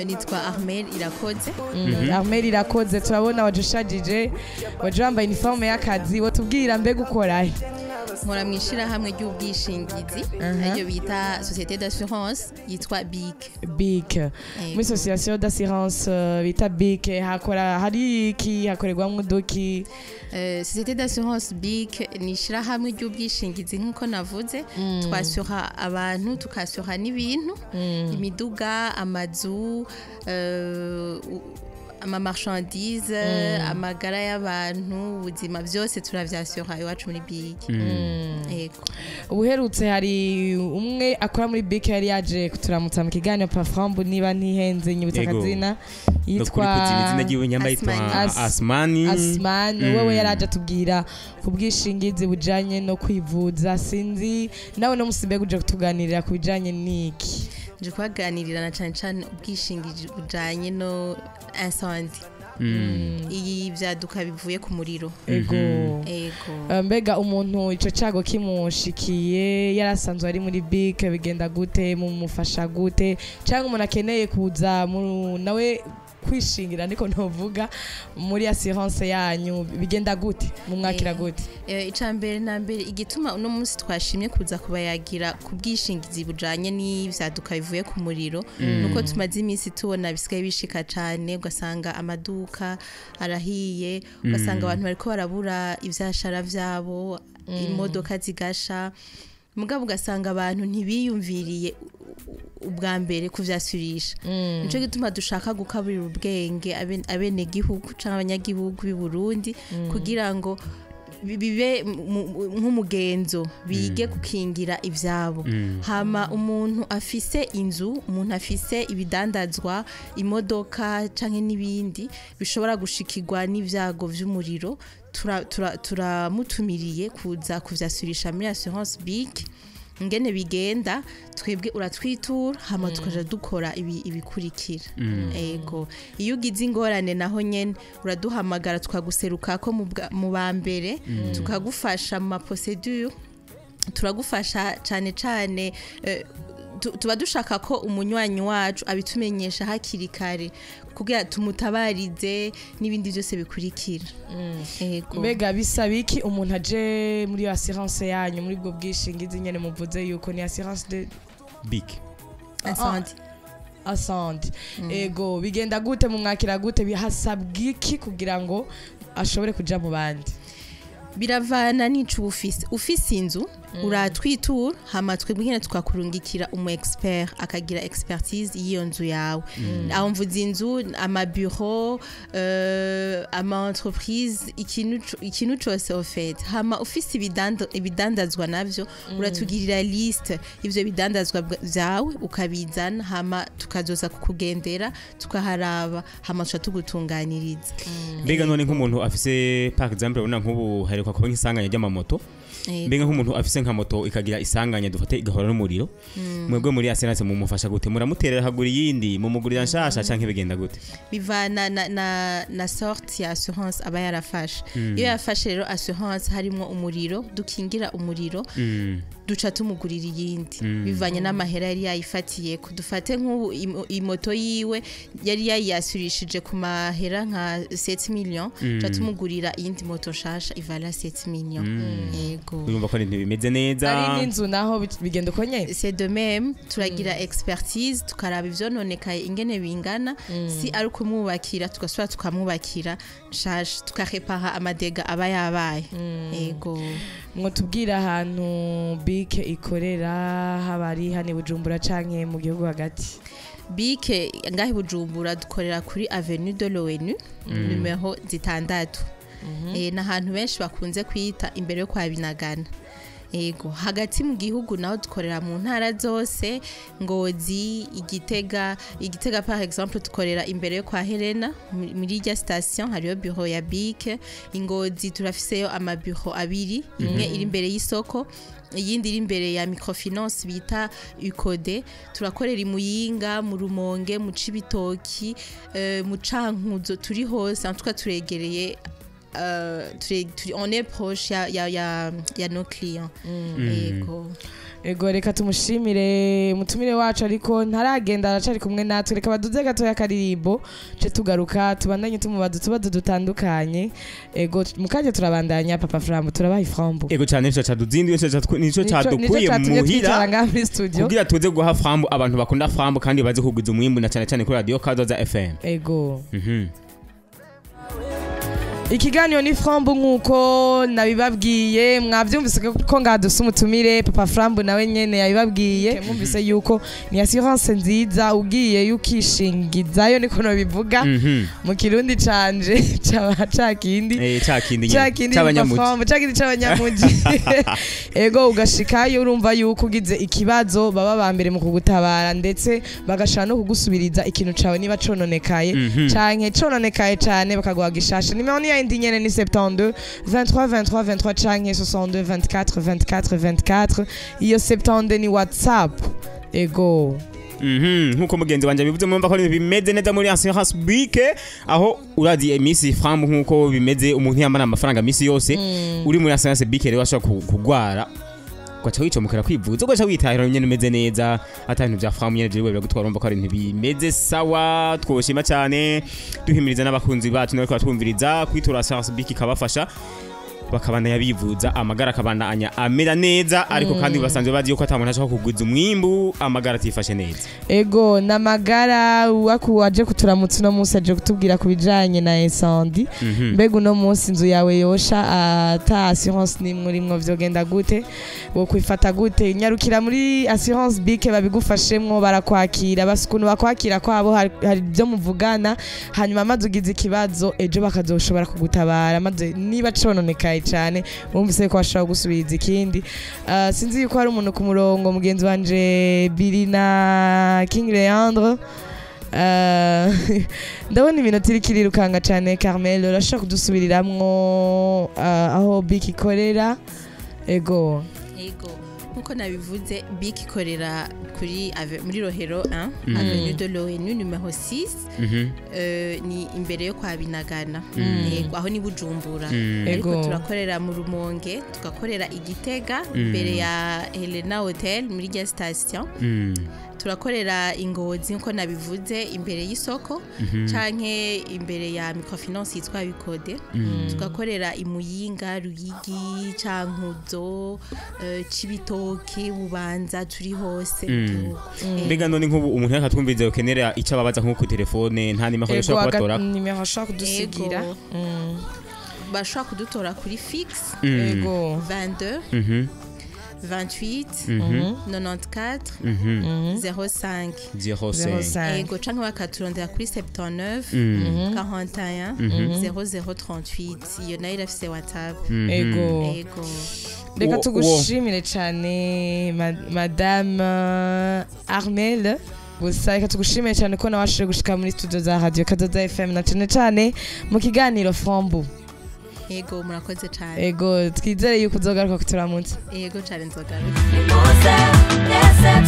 Nitwa Armel Irakoze. Armel Irakoze, turabona waje ushajije, waje wambaye uniforme y'akazi. Wotubwira mbega ukorahe? Nkora mu ishyirahamwe ry'ubwishingizi, ariryo bita société d'assurance yitwa BIC. BIC, muri association d'assurance bita BIC, hakora hari iki? Hakorerwamo uduki? Société d'assurance BIC ni ishyirahamwe ry'ubwishingizi nk'uko navuze. Twasura abantu, tukasura n'ibintu, imiduga, amazu, ama marchandise, amagara y'abantu, ubuzima, byose turavyasura iwacu muri BIC. Yego. Ubuherutse hari umwe akora muri BIC yari yaje kuturamutsa mu kiganiro Paframbu, niba ntihenze, nyibutsa akazina. Yitwa izina ryiwe nyamba yitwa Asmani. Asmani. Asmani. Wewe yaraje atubwira ku bwishingizi bujanye no kwivuza. Sinzi nawe no musi mbega uje kutuganirira ku bijanye n'iki? Nje kubaganirira na cane cane ubwishingizi bujanye no incendie, iyi vyaduka bivuye ku muriro. Ego. Ego. Mbega umuntu ico cago kimushikiye yarasanzwe ari muri BIC, bigenda gute? Mumufasha gute? Cyangwa umuntu akeneye kuza nawe kwishingira, niko ntovuga, muri assurance yanyu, bigenda gute? Mumwakira gute? Ica mbere na mbere, igituma uno munsi twashimye kuza kubayagira ku bwishingizi bujanye n'ivyaduka bivuye ku muriro, nuko tumaze iminsi tubona bisigaye bishika cane, ugasanga amaduka arahiye, ugasanga abantu bariko barabura ivyashara vyabo, imodoka zigasha, mugabo ugasanga abantu ntibiyumviriye ubwa mbere kuvyasurisha. Nico gituma dushaka gukaburira ubwenge abenegihugu canke abanyagihugu b'i Burundi kugira ngo bibe nk'umugenzo, bige gukingira ivyabo. Hama umuntu afise inzu, umuntu afise ibidandazwa, imodoka canke n'ibindi bishobora gushikirwa n'ivyago vy'umuriro, turamutumiriye kuza kuvyasurisha muri assurance BIC. Ingene bigenda, twebwe uratwitura, hama tukaja dukora ibikurikira. Ego, iyo ugize ingorane naho nyene uraduhamagara, tukaguserukako mu ba mbere, tukagufasha mu ma procédure, turagufasha cane cane. Tuba dushaka ko umunywanyi wacu abitumenyesha hakiri kare kugira tumutabarize n'ibindi byose bikurikira. Ego. Mbega bisaba iki umuntu aje muri iyo assurance yanyu, muri ubwo bwishingizi nyene muvuze yuko ni assurance de BIC? Incendie. Incendie. Ego, bigenda gute? Mumwakira gute? Bihasabwa iki kugira ngo ashobore kuja mu bandi? Biravana n'ico uba ufise. Ufise inzu, uratwitura, hama twebwe nyene tukakurungikira umu expert akagira expertise y'iyo nzu yawe. Aho mvuze inzu, ama bureau, ama entreprise, ikintu cose au fait. Hama ufise ibidandazwa navyo, uratugirira liste ivyo bidandazwa vyawe, ukabizana, hama tukazoza kukugendera, tukaharaba, hama tuca tugutunganiriza. Mbega none nk'umuntu afise, par exemple, urabona nk'ubu haheruka kuba nk'isanganya ry'amamoto. Ego. Mbega nk'umuntu afise nka moto ikagira isanganya, dufate igahora n'umuriro, mwebwe muri assurance mumufasha gute? Muramuterera akagura iyindi, mumugurira nshasha, canke bigenda gute? Bivana na sorte ya assurance aba yarafashe. Iyo yafashe rero assurance harimwo umuriro, dukingira umuriro, duca tumugurira iyindi bivanye n'amahera yari yayifatiye. Dufate nk'ubu imoto yiwe yari yayiyasurishije ku mahera nka 7 millions, duca tumugurira iyindi moto nshasha ivala 7 millions. Yego. Urumva ko ibintu bimeze neza. Ari n'inzu naho bigenda uko nyene? C'est de même, turagira expertise, tukaraba ivyononekaye ingene bingana. Si ari ukumwubakira, tugasubira tukamwubakira nshasha, tukarepara ama dégâts aba yabaye. Yego. Mwotubwira ahantu BIC ikorera, haba ari hano i Bujumbura canke mu gihugu hagati? BIC ngaho i Bujumbura dukorera kuri avenue de l'ONU numéro 6. Ni ahantu benshi bakunze kwita imbere yo kwa Binagana. Ego, hagati mu gihugu naho dukorera mu ntara zose, Ngozi, Igitega. Igitega par exemple dukorera imbere yo kwa Helena, muri irya station hariyo bureau ya BIC. Ingozi turafiseyo ama bureau abiri, imwe iri imbere y'isoko, iyindi iri imbere ya microfinance bita UCODE. Turakorera i Muyinga, mu Rumonge, mu Cibitoki, mu Cankuzo, turi hose. En tout cas turegereye turi on est proche ya nos clients. Yego. Ego, reka tumushimire umutumire wacu, ariko ntaragenda, aracari kumwe natwe. Reka baduze gatoya akaririmbo ce tugaruka tubandanye tumubaza utubazo dutandukanye. Ego, mukanya turabandanya. Papa Frambo, turabaha iframbo. Ego cyane, nico caduzinduye, nico cadukuye catumye muhira twicara ngaha muri studio kugira tuze guha Frambo abantu bakunda Frambo kandi baze kugwiza umwimbu, na cyane cyane kuri Radio Kazoza FM. Ego. Ikiganiro ni Frambo nk'uko nabibabwiye, mwabyumvise ko ngaha dufise umutumire Papa Frambo, nawe nyene yabibabwiye. Mwumvise yuko ni assurance nziza, ugiye ukishingizayo, niko nobivuga mu kirundi canje caba ca kindi. Eh, ca kindi nyene. Ca kindi. C'abanyamuji. Papa, ca kindi c'abanyamuji. Ego, ugashikayo urumva yuko ugize ikibazo baba ba mbere mu kugutabara, ndetse bagashaka no kugusubiriza ikintu cawe niba cononekaye canke cononekaye cane bakaguha gishasha. Nimero ni yindi nyene, ni 72 23 23 23 canke 62 24 24 24. Iyo 72 ni WhatsApp. Ego. Nkuko mugenzi wanje bivuze, mumva ko ibintu bimeze neza muri assurance BIC, aho urazi iminsi Frambo nkuko bimeze, umuntu yambara amafaranga misi yose. Uri muri assurance BIC rero ashobora kugwara ugaca wicomokera kwivuza, ugaca witahira nyene umeze neza, ata bintu vya Frambo nyene vyiriwe biragutwara. Urumva ko ari ibintu bimeze sawa. Twoshima cyane, duhimiriza n'abakunzi bacu n'abariko baratwumviriza kwitura assurance BIC, ikabafasha bakabandanya bivuza, amagara akabandanya amera neza. Ariko kandi basanzwe bazi yuko ata muntu ashobora kugwiza umwimbu amagara atifashe neza. Ego, namagara waku waje kuturamutsa uno munsi aje kutubwira ku bijanye na incendie. Mbega uno munsi inzu yawe yosha ata assurance nimwe urimwo, vyogenda gute? Wo kwifata gute? Nyarukira muri assurance BIC babigufashemwo, barakwakira, basi ukuntu bakwakira kwabo hari ibyo muvugana, hanyuma maze ugize ikibazo ejo bakazoshobora kugutabara, maze niba cononekaye cyane wumvise ko bashobora gusubiriza ikindi. Sinzi yuko hari umuntu ku murongo, mugenzi wanje Billy na King Leandre. Ndabona iminota iriko irirukanga cyane. Carmel, urashobora kudusubiriramwo aho BIC ikorera? Ego. Ego, nkuko nabivuze, BIC ikorera muri Rohero 1, avenue de l'ONU numéro 6. Ni imbere yo kwa Binagana. Yego, aho ni Bujumbura. Ariko turakorera mu Rumonge, tugakorera i Gitega imbere ya Helena Hotel muri rya station. Turakorera i Ngozi nkuko nabivuze, imbere y'isoko canke imbere ya microfinance yitwa Bikode. Tugakorera i Muyinga, Ruyigi, Cankuzo, Cibitoke, Bubanza, turi hose mu gihugu. Mbega none nk'ubu umuntu yakatwumviriza yokenera icyo ababaza nko ku telefone, nta nimero yoshobora kubatora? Nimero ashobora kudusigira? Ego. Bashobora kudutora kuri fixe 22 28 94 05. 05. 05. Ego, canke bakaturondera kuri 79 41 0038. Iyo nayo irafise WhatsApp. Ego. Ego. Reka tugushimire cyane, madame Armel. Gusa reka tugushimire cyane ko nawe washije gushika muri studio za Radio Kadoda FM, na cyane cyane mu kiganiro Frambo. Ego, murakoze cane. Ego, twizere yuko uzogaruka kuturamutsa. Ego cane, nzogaruka. Nimuze mwese.